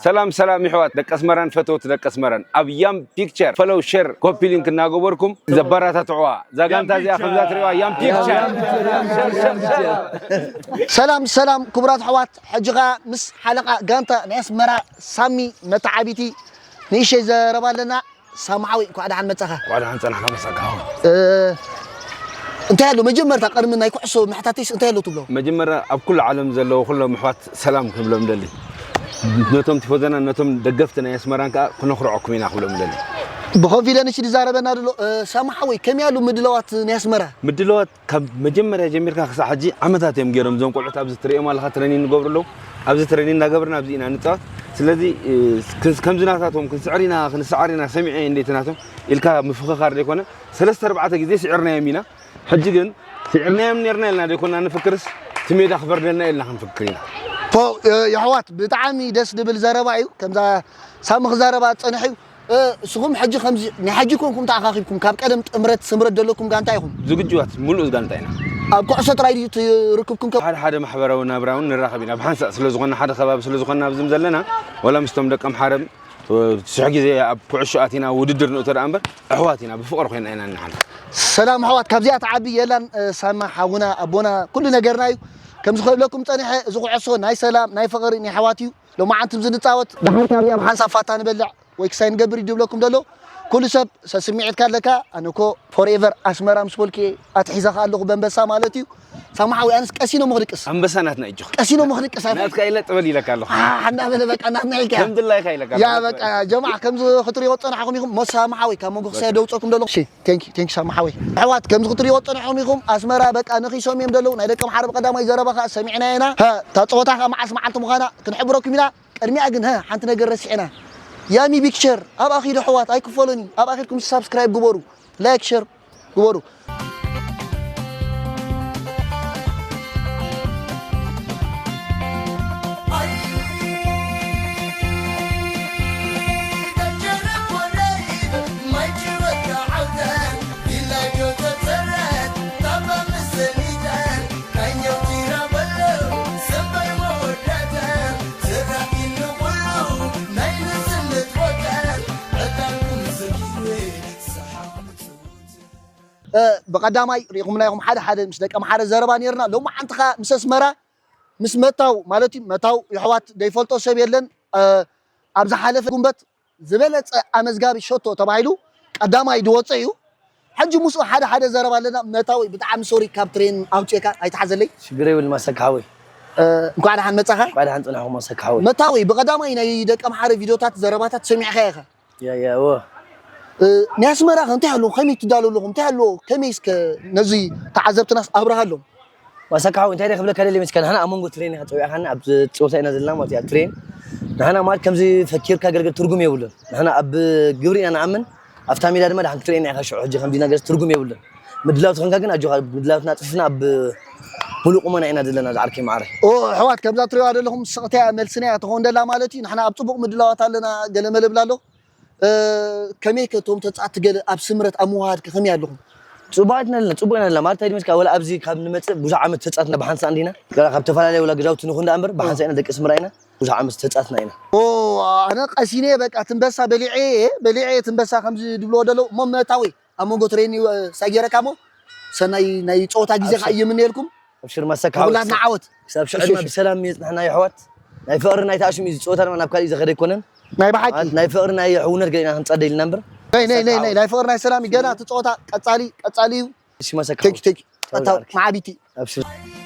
ሰላም ሰላም ይሕዋት ደቂ ኣስመራን ፈተውቲ ደቂ ኣስመራን ኣብ ያም ፒክቸር ፈሎው ሸር ኮፒ ሊንክ እናገበርኩም ዘበረታትዕዋ እዛ ጋንታ እዚኣ ከምዛ ትሪእዋ ያም ፒክቸር ሰላም ሰላም ክቡራት ኣሕዋት፣ ሕጂ ኸኣ ምስ ሓለቓ ጋንታ ናይ ኣስመራ ሳሚ መተዓቢቲ ንእሽተይ ዘረባ ኣለና። ሳሚ ሓወይ፣ እንኳዕ ደሓን መጻኻ። እንኳዕ ደሓን ጸናሕካ። መሳካ እ፣ እንታይ ኣሎ መጀመርታ፣ ቀድሚ ናይ ኩዕሶ ምሕታተይስ እንታይ ኣሎ ትብሎ? መጀመርያ ኣብ ኩሉ ዓለም ዘለዉ ኩሎም ኣሕዋት ሰላም ክብሎም ደሊ። ነቶም ቲፎዘና ነቶም ደገፍቲ ናይ ኣስመራን ከኣ ክነኹርዐኩም ኢና ክብሎም ደሊ። ብኮንፊደንስ ዝዛረበና ዘሎ። እ፣ ሳሚ ሓወይ፣ ከመይ ኣሎ ምድላዋት ናይ ኣስመራ? ምድላዋት ካብ መጀመርያ ጀሚርካ ክሳዕ ሕጂ ዓመታት እዮም ገይሮም እዞም ቆልዑት ኣብዚ ትርእዮም ኣለኻ ትሬኒን ንገብሩ ኣለዉ። ኣብዚ ትሬኒን እናገበርና ኣብዚ ኢና ንፃወት። ስለዚ እ፣ ክንስ- ከምዚ ናታቶም ክንስዕር ኢና ክንስዓር ኢና ሰሚዐ እንዴት ናቶም ኢልካ ምፍኽኻር ዘይኮነ ሰለስተ ኣርባዕተ ግዜ ስዒርናዮም ኢና። ሕጂ ግን ስዒርናዮም ኔርና ኢልና ዘይኮና ንፍክርስ እቲ ሜዳ ክፈርደልና ኢልና ክንፍክር ኢና። ፖ እ፣ የሕዋት ብጣዕሚ ደስ ድብል ዘረባ እዩ። ከምዛ ሳሚ ክዛረባ ዝፀንሐ እዩ። እ፣ እስኹም ሕጂ ከምዚ ናይ ሕጂ ኮንኩም ተኣኻኺብኩም ካብ ቀደም ጥምረት ስምረት ዘለኩም ጋንታ ኢኹም። ዝግጁዋት ሙሉእ ጋንታ ኢና። ኣብ ኩዕሶ ጥራይ ድዩ እቲ ርክብኩም ከ? ሓደ ሓደ ማሕበራዊ ናብራ እውን ንራኸብ ኢና ብሓንሳእ ስለ ዝኾና ሓደ ከባቢ ስለ ዝኾና ኣብዝም ዘለና ዋላ ምስቶም ደቀም ሓረም ብዙሕ ግዜ ኣብ ኩዕሾ ኣቲና ውድድር ንእቶ ደኣ እምበር ኣሕዋት ኢና ብፍቕሪ ኮይና ኢና ንሓልፍ። ሰላም ኣሕዋት ካብዚኣ ትዓቢ የላን። እ፣ ሳማ ሓውና ኣቦና ኩሉ ነገርና እዩ። ከምዚ ክብለኩም ፀኒሐ እዚ ኩዕሶ ናይ ሰላም ናይ ፍቕሪ ናይ ኣሕዋት እዩ። ሎማዓንቲ ዝንፃወት ደሓር ካብዚኣ ኣብ ሓንሳብ ፋታ ንበልዕ ወይ ክሳይ ንገብር እዩ ድብለኩም ዘሎ። ኩሉ ሰብ ሰስምዒትካ ኣለካ። ኣነ እኮ ፎርኤቨር ኣስመራ ምስ በልኩ ኣትሒዘኻ ኣለኹ በንበሳ ማለት እዩ። ሳማ ሓወይ ኣነስ ቀሲኖ ምኽድቅስ ኣንበሳ ናትና እጆ ቀሲኖ ምኽድቅስ ኣይ ናትካ ኢለ ጥበል ኢለካ ኣለኹ። ሓና በለ በቃ ናትና ኢልካ ከምድላይካ ኢለካ ያ በቃ ጀማዓ ከምዚ ክትሪኦ ዝፀናሕኹም ኢኹም። ሞ ሳማ ሓወይ ካብ መንጎ ክሳይ ደውፀኩም ደለኹ። ቴንክ ዩ ቴንክ ዩ ሳማ ሓወይ። ኣሕዋት ከምዚ ክትሪኦ ዝፀናሕኹም ኢኹም። ኣስመራ በቃ ነኺሶም እዮም ደለዉ። ናይ ደቀምሓረ ብቐዳማይ ዘረባ ከዓ ሰሚዕና ኢና። እታ ፀወታ ከዓ መዓስ መዓልቲ ምዃና ክንሕብረኩም ኢና። ቅድሚኣ ግን ሀ ሓንቲ ነገር ረሲዕና። ያሚ ቢክቸር ኣብኣ ኺዱ ኣሕዋት ኣይክፈሎን እዩ። ኣብኣ ኺድኩም ሳብስክራይብ ግበሩ፣ ላይክ ሸር ግበሩ። ብቐዳማይ ርኢኹምና ኢኹም ሓደ ሓደ ምስ ደቂ ኣምሓረ ዘረባ ነይርና። ሎማዓንቲ ኸኣ ምስ ኣስመራ ምስ መታው ማለት እዩ። መታው የሕዋት ዘይፈልጦ ሰብ የለን። ኣብ ዝሓለፈ ጉንበት ዝበለጸ ኣመዝጋቢ ሸቶ ተባሂሉ ቀዳማይ ዝወጸ እዩ። ሕጂ ምስኡ ሓደ ሓደ ዘረባ ኣለና። መታወይ ብጣዕሚ ሶሪ ካብ ትሬን ኣውፅእካ ኣይትሓዘለይ። ሽግር የብልን ማሰካ ሓወይ። እንኳዕ ደሓን መጻኻ። እንኳዕ ደሓን ጽናሕኩም ማሰካ ሓወይ። መታወይ ብቐዳማይ ናይ ደቂ ኣምሓረ ቪድዮታት ዘረባታት ሰሚዕካ ኢኻ። ያ ያ ወ ናይ ኣስመራ ከ እንታይ ኣለዎ? ከመይ ትዳሎ ኣለኹም? እንታይ ኣለዎ? ከመይ እስከ ነዚ ተዓዘብትናስ ኣብርሃሎም። ማሰካ ሓወይ እንታይ ደይ ክብለካ ደልየ መስካ ንሕና ኣብ መንጎ ትሬን ኢኻ ጸዊዕካና ኣብ ጸወታ ኢና ዘለና ማለት እዩ ኣብ ትሬን ንሕና ማለት ከምዚ ፈኪርካ ገልገል ትርጉም የብሉን ንሕና ኣብ ግብሪ ኢና ንኣምን ኣብታ ሜዳ ድማ ድሓን ክትርእየና ኢኻ ሽዑ ሕጂ ከምዚ ነገር ትርጉም የብሉን ምድላው ትኾንካ ግን ኣጆኻ ምድላውትና ኣጽፊፍና ኣብ ሙሉእ ቁመና ኢና ዘለና ዝዓርከይ ማዕረ ኦ ኣሕዋት ከምዛ ትሪእዋ ዘለኹም ስቕቲ እያ መልስና እያ ትኸውን ደላ ማለት እዩ ንሕና ኣብ ጽቡቕ ምድላዋት ኣለና ገለ መለ ብላ ኣሎ ከመይ ከ እቶም ተጻወትቲ ገለ ኣብ ስምረት ኣብ ምውሃድ ከ ከመይ ኣለኹም? ጽቡቓት ኢና ኣለና ጽቡቕ ኢና ኣለና ማለት እንታይ ድመስካ ወላ ኣብዚ ካብ ንመጽእ ብዙሕ ዓመት ተጻወትና ብሓንሳእ እንዲና ካብ ዝተፈላለየ ወላ ገዛውቲ ንኹን ደኣ እምበር ብሓንሳእ ኢና ደቂ ኣስመራ ኢና ብዙሕ ዓመት ዝተጻወትና ኢና። ኦ ኣነ ቀሲነ በቃ ትንበሳ በሊዐ እየ በሊዐ እየ ትንበሳ ከምዚ ድብልዎ ደለው እሞ መታወይ ኣብ መንጎ ትሬኒ ሳጌረካ እሞ ሰናይ ናይ ጸወታ ግዜ ከኣ ይምነየልኩም። ኣብሽር ማሰካ ዓወት። ኩላትና ዓወት። ክሳብ ሽዑ ድማ ብሰላም የጽንሕና የሕዋት። ናይ ፍቕሪ ናይ ተኣሽም እዩ ዝጸወታ ድማ ናብ ካልእ እዩ ዝኸደ ኣይኮነን። ናይ ብሓቂ። ማለት ናይ ፍቕሪ ናይ ሕውነት ገዲና ክንጸደ ኢልና እምበር። ናይ ናይ ናይ ናይ ናይ ፍቕሪ ናይ ሰላም እዩ። ገና እቲ ጸወታ ቀጻሊ ቀጻሊ እዩ። እሺ ማሰካ። ቴንክ ዩ ቴንክ ዩ። ኣታ ማዓቢቲ። ኣብሽር።